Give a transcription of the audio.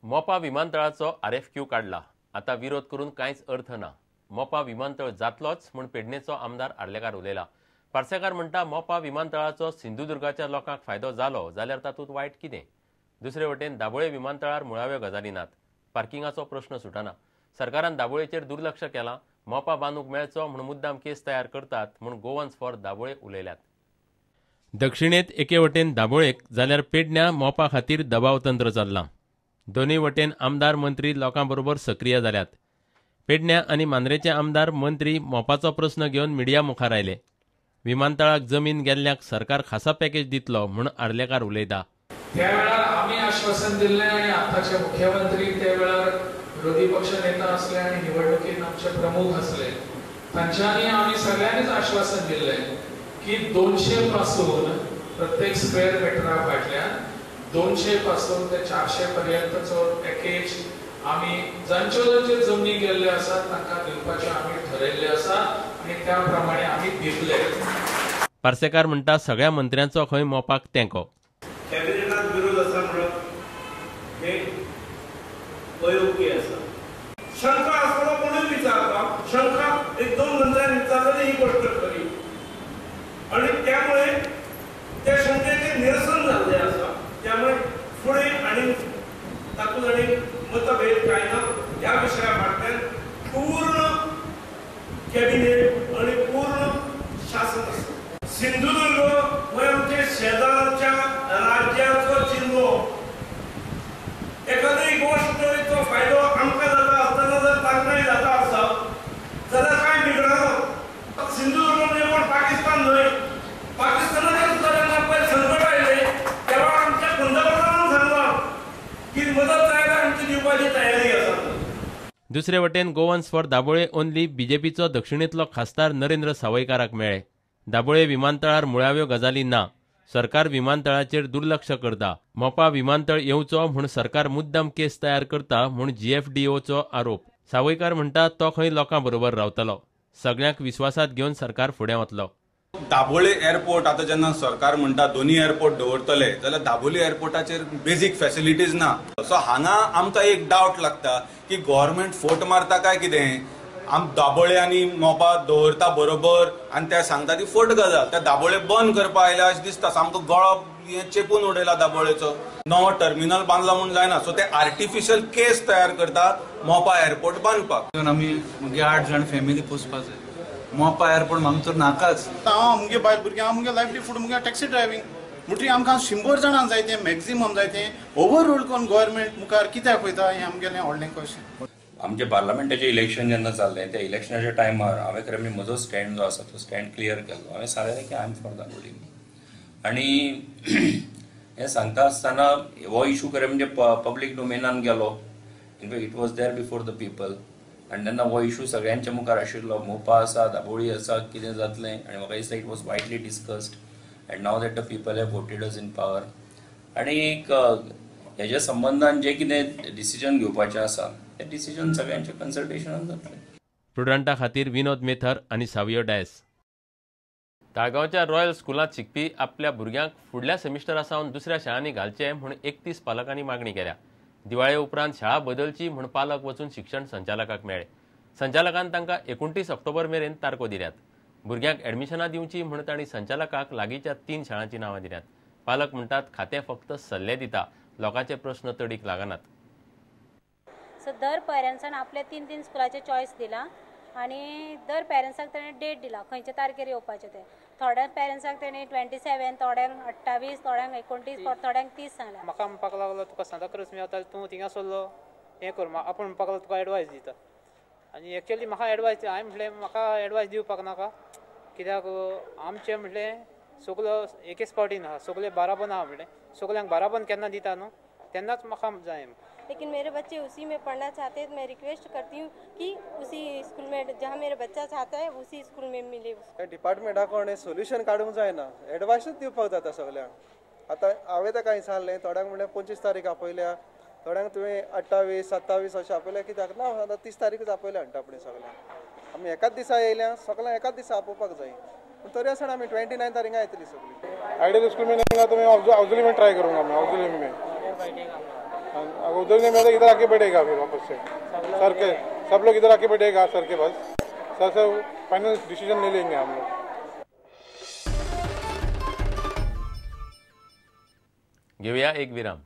Mopa विमानतळाचो RFQ काडला. आतां विरोध करून कांयच अर्थ ना. मोपा विमानतळ जातलोच म्हूण पेडणेचो आमदार आर्लेकार उलयला. पार्सेकार म्हणटा मोपा विमानतळाचो सिंधुदुर्गाच्या लोकांक फायदो जालो जाल्यार तातूंत वायट कितें? दुसरे वटेन दाबोळे विमानतळार मुळाव्यो गजाली नात. पार्किंगाचो प्रश्न सुटना. सरकारान दाबोळेचेर दुर्लक्ष केलां. मोपा बांदूंक मेळचो म्हूण मुद्दाम केस तयार करतात म्हूण गोवन्स फॉर दाबोळे उलयल्यात. दक्षिणेत एके वटेन दाबोळेक जाल्यार पेडण्या मोपा खातीर दबाव तंत्र चल्लां. दोनूय वटेन आमदार मंत्री लोकां बरोबर सक्रीय जाल्यात. पेडण्या आनी मांद्रेचे आमदार मंत्री मोपाचो प्रस्न घेवन मिडिया मुखार आयले. विमानतळाक जमीन गेल्ल्याक सरकार खासा पॅकेज दितलो म्हूण आर्लेकार उलयता. त्या वेळार आमी आश्वासन दिल्लें आनी आतांचे मुख्यमंत्री त्या वेळार विरोधी पक्ष नेता आसले आनी निवडणुकीन आमचे प्रमुख आसले, तांच्यांनी आमी सगळ्यांनीच आश्वासन दिल्लें की 200 पासून प्रत्येक स्क्वेअर मिटरा फाटल्यान 200 पासून ते 400 पर्यंतचो पॅकेज आमी जांच्यो जांच्यो जमनी गेल्ले आसात तांकां दिवपाचें आमी ठरयल्लें आसा आनी त्या प्रमाणे आमी दितले. पार्सेकार म्हणटा सगळ्या मंत्र्यांचो खंय मोपाक तेंको. कॅबिनेटात विरोध आसा म्हणप हे अयोग्य आसा. शंका आसतना कोणूय विचारता, शंका एक दोन मंत्र्यांनी विचारलेली ही गोष्ट खरी आनी त्यामुळे त्या शंकेचें निरसन जाल्लें आसा. त्यामुळे फुडें आनी तातूंत आनी मतभेद काय ना. ह्या विशया फाटल्यान पूर्ण कॅबिनेट आनी पूर्ण शासन आसा. सिंधुदुर्ग हो आमच्या शेजारच्या राज्याचो जिल्लो. एखादी गोष्टीचो फायदो आमकां जाता आसतना जर तांकांय जाता आसत जाल्यार कांय बिगडना. सिंधुदुर्ग म्हणजे कोण पाकिस्तान न्हय. पाकिस्तानाचेर सुद्दां जेन्ना पयर संकट आयलें तेव्हा आमच्या पंतप्रधानान सांगलां की मदत जाय जाल्यार आमची दिवपाची तयारी आसा. दुसरे वटेन गोवन्स फॉर दाबोळे ओनली बीजेपीचो दक्षिणेंतलो खासदार नरेंद्र सावयकाराक मेळ्ळे. दाबोळे विमानतळार मुळाव्यो गजाली ना. सरकार विमानतळाचेर दुर्लक्ष करता. मोपा विमानतळ येवचो म्हूण सरकार मुद्दाम केस तयार करता म्हूण GFDOचो आरोप. सावयकार म्हणटा तो खंय लोकां बरोबर रावतलो. सगळ्यांक विस्वासात घेवन सरकार फुडें वतलो. दाबोळे एअरपोर्ट आतां जेन्ना सरकार म्हणटा दोनी एअरपोर्ट दवरतले जाल्यार दाबोळी एअरपोर्टाचेर बेजीक फॅसिलिटीज ना. सो हांगा आमकां एक डावट लागता की गव्हर्मेंट फोट मारता काय कितें. आम दाबोळे आनी मोपा दवरता बरोबर आनी ते सांगता ती फोट गजाल. त्या दाबोळे बंद करपा आयल्या अशें दिसता. सामको गळो हें चेपून उडयला दाबोळेचो. नवो टर्मिनल बांदला म्हूण जायना. सो ते आर्टिफिशियल केस तयार करता मोपा एअरपोर्ट बांदपाक. आमी मुगे 8 जाण फॅमिली पोसपा जाय. मोपा एअरपोर्ट म्हाका तर नाकाच. हांव मुगे बायल भुरगीं, हांव मुगे लायवलीहूड मुगे टॅक्सी ड्रायव्हिंग म्हणटकीर आमकां 100 जाणांक जाय तें मॅक्झिमम जाय तें ओवर रूल करून गव्हर्मेंट मुखार कित्याक वयता हें आमगेलें व्हडलें क्वेश्चन. आमचें पार्लमेंटाचें इलेक्शन जेन्ना चल्लें त्या इलेक्शनाच्या टायमार हांवें खरें म्हणजे म्हजो स्टँड जो आसा तो स्टँड क्लियर केलो. हांवें सांगलें की I am for Dabolim. आनी हें सांगता आसतना हो इशू खरें म्हणजे पब्लीक डोमेनान गेलो. In fact it was there before the people. आनी तेन्ना हो इशू सगळ्यांच्या मुखार आशिल्लो. मोपा आसा, दाबोळी आसा, कितें जातलें. आनी म्हाका दिसता it was widely discussed and now that the people have voted us in power. आनी एक हेज्या संबंदान जें कितें डिसिजन घेवपाचें आसा तें डिसिजन सगळ्यांच्या कन्सल्टेशनान जातलें. प्रुडंटा खातीर विनोद मेथर आनी सावियो डायस. ताळगांवच्या रॉयल स्कुलांत शिकपी आपल्या भुरग्यांक फुडल्या सेमिस्टरा सावन दुसऱ्या शाळांनी घालचें म्हूण 31 पालकांनी मागणी केल्या. दिवाळे उपरांत शाळा बदलची म्हूण पालक वचून शिक्षण संचालकाक मेळ्ळे. संचालकान तांकां 29 ऑक्टोबर मेरेन तारखो दिल्यात. भुरग्यांक एडमिशनां दिवची म्हूण तांणी संचालकाक लागींच्या 3 शाळांचीं नांवां दिल्यात. पालक म्हणटात खातें फक्त सल्ले दिता, लोकांचे प्रश्न तडीक लागनात. सो दर पेरंट्सान आपल्या 3-3 स्कुलाचे चॉयस दिला आनी दर पेरंट्साक ताणें डेट दिला खंयच्या तारखेर येवपाचें तें. थोड्या पेरंट्साक ताणें 27, थोड्यांक 28, थोड्यांक 29, थोड्यांक 30 सांगला. म्हाका म्हणपाक लागलो तुका सांताक्रूज मेळटा तूं थिंगा सरलो हें कर, आपूण म्हणपाक लागलो तुका एडवायस दिता. आनी एक्चुअली म्हाका एडवायस, हांवें म्हटलें म्हाका एडवायस दिवपाक नाका, कित्याक आमचें म्हटलें सगलो एकेच फावटीन आहा, सगळे बाराबन आहा म्हटलें, सगल्यांक बाराबन केन्ना दिता न्हू तेन्नाच म्हाका जाय. लेकिन मेरे बच्चे उसी में पढ़ना चाहते हैं तो मैं रिक्वेस्ट करती हूँ कि उसी स्कूल में जहाँ मेरा बच्चा चाहता है उसी स्कूल में मिले उसको. डिपार्टमेंटा कोणें सोल्युशन काडूंक जायना, एडवायसूच दिवपाक जाता सगल्यांक. आतां हांवें ताका विचारलें, थोड्यांक म्हणलें 25 तारीख आपयल्या, थोड्यांक तुवें 28, 27 अशें आपयल्या, कित्याक ना आतां 30 तारीखच आपयल्या म्हणटा आपणें सगल्यांक. आमी एकाच दिसा येयल्या, सगल्यांक एकाच दिसा आपोवपाक जाय, पूण तरी आसतना आमी 29 तारीख येतली सगळी. आइडियल स्कूल में नहीं तो मैं ऑक्सिलरी में ट्राई करूँगा, मैं ऑक्सिलरी में अगर उधर नहीं मिला इधर आके बैठेगा फिर वापस से सर के, सब लोग इधर आके बैठेगा सर के पास, सर से फाइनल डिसीजन ले लेंगे हम लोग। घेऊया एक विराम।